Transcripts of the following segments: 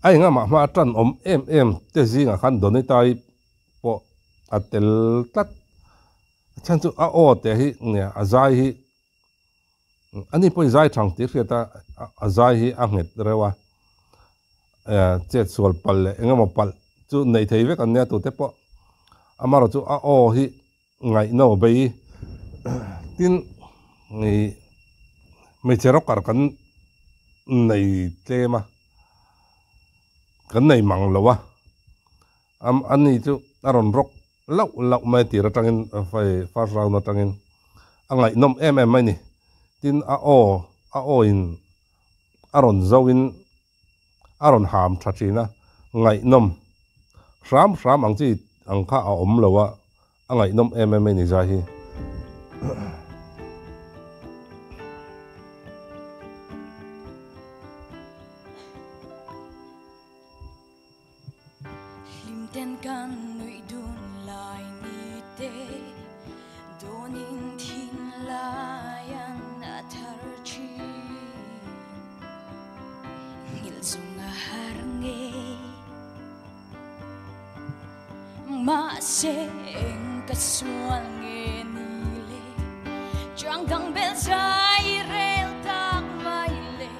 A engah hma a tan awm em em te zingah khan Donita-i pawh a tel tlat. A chhan chu a aw te hi nge a zai hi ani pawhin zai thang tih hriat a, a zai hi a nghet reuh a, chet sual palh leh eng emaw palh chu neih thei vek an nia tute pawh amaherawh chu a aw hi ngaihno bei tin hmeichhe rocker kan nei tlem a, kan nei mang lo a, ani chu a rawn rock Lauh lauh mai tir atangin hei first round atangin a ngaihnawm em em mai ni. Tin a aw a aw in a rawn zo in a rawn ham tha thin a, ngaihnawm hram hram ang chi ang kha a awm lo a, a ngaihnawm em em mai ni zai hi. Hlimten kan nuih dun lai ni te dawnin thinlaian a thar thin. Nghilh zung a har ngei. Mahse eng ka sual nge ni le Chang dang bel zai rel tak mai le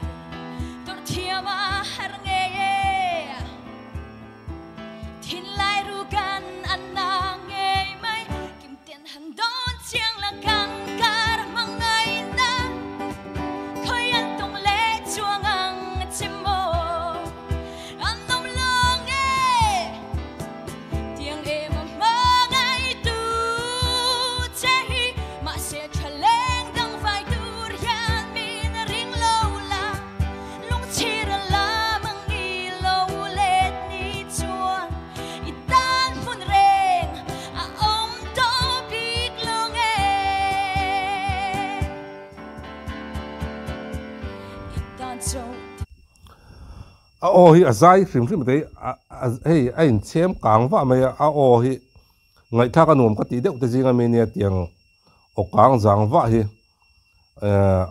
Tawrh thiam a har ngei e Thinlai ru kan an na ngei mai Kim ten han dawn chiang la kan kar hmangaih na Khoi an tung le chuang ang che maw An awm lo nge Tiang em a hmangaih tu che hi Mahse tha leng dang vai tur hian min ring lo la Lungchhir a lam ang i lo let ni chuan I tan hmun reng a awm tawh bik lo nge I tan chauh A aw hi a zai hrim hrim thei a hei a inchhem kang vah mai a, a aw hi ngaihthlak a nuam ka tih deuh te zinga mi nia tiang aw kang zang vah hi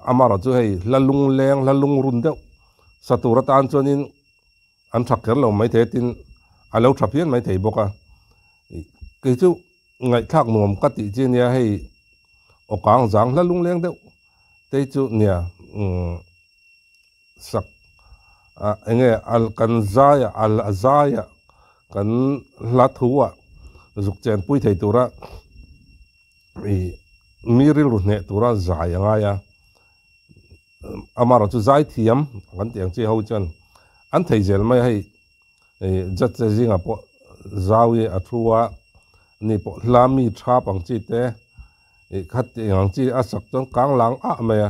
amaherawh chu hei hla lung leng hla lung run deuh sa tur atan chuanin an tha kher lo maithei a tin a lo tha phian maithei bawk a kei chu ngaihthlak nuam ka tih chi nia hei aw kang zang hla lung leng deuh te chu nia umm. Sak a enge al kan zai a al a zai a kan hla thu a zuk chen pui thei tura ih mi rilru hneh tura zai a ngai a amaherawh chu zai thiam kan tih ang chi ho chuan an thei zel mai a hei ih judge te zingah pawh zau hi a thu a ni pawh hla mi thap ang chi te. Ih khat tih ang chi a sak chuan kang lang ah mai a,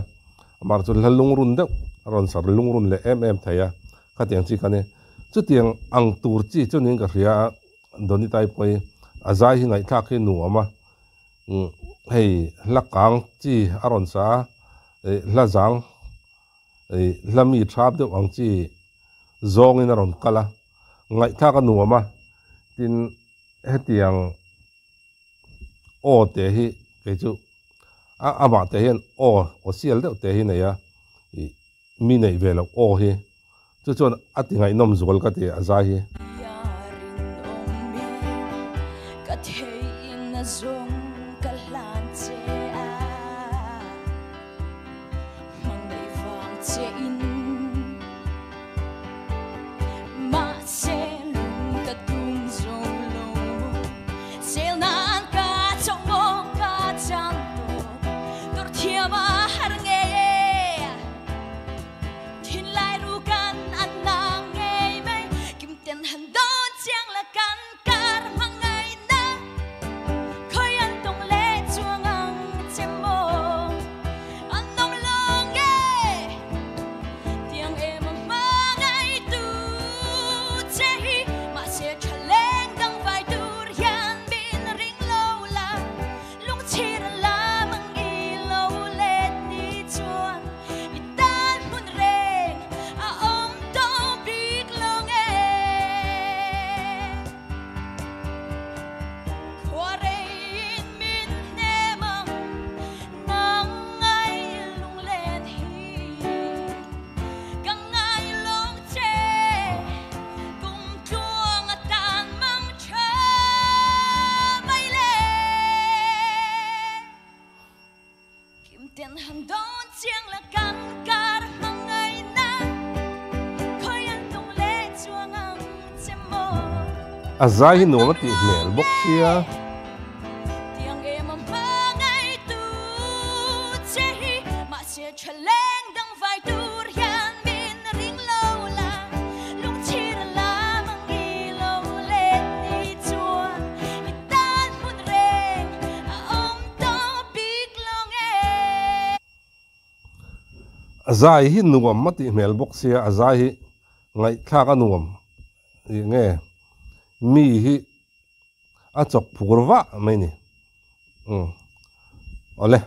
amah chu hla lungrun deuh a rawn sar lungrun leh em em thei a, khatiang chi kha ni. Chutiang ang tur chi chu niin ka hria a, Donitai pawh hi a zai hi ngaihthlak hi nuam a, hei hla kang chi a rawn sa a, ih hla zang ih hla mi thap deuh ang chi zawngin a rawn kal a, ngaihthlak a nuam a, tin hetiang. Aw teh hi kei chu a amah teh hian aw aw sial deuh teh hi nei a ih mi neih ve loh aw hi chu chuan a ti ngaihnawm zual ka ti a zai hi. A zai hi nuam a tih hmel bawk sia. A zai hi nuam a tih hmel bawk sia, a zai hi ngaihthlak a nuam ih nge mi hi a chawk phur vah mai ni. Umm awle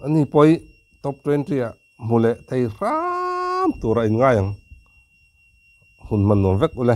ani pawh hi top 20 ah hmu leh thei hram tur a inngai ang hun hman nuam vek ule.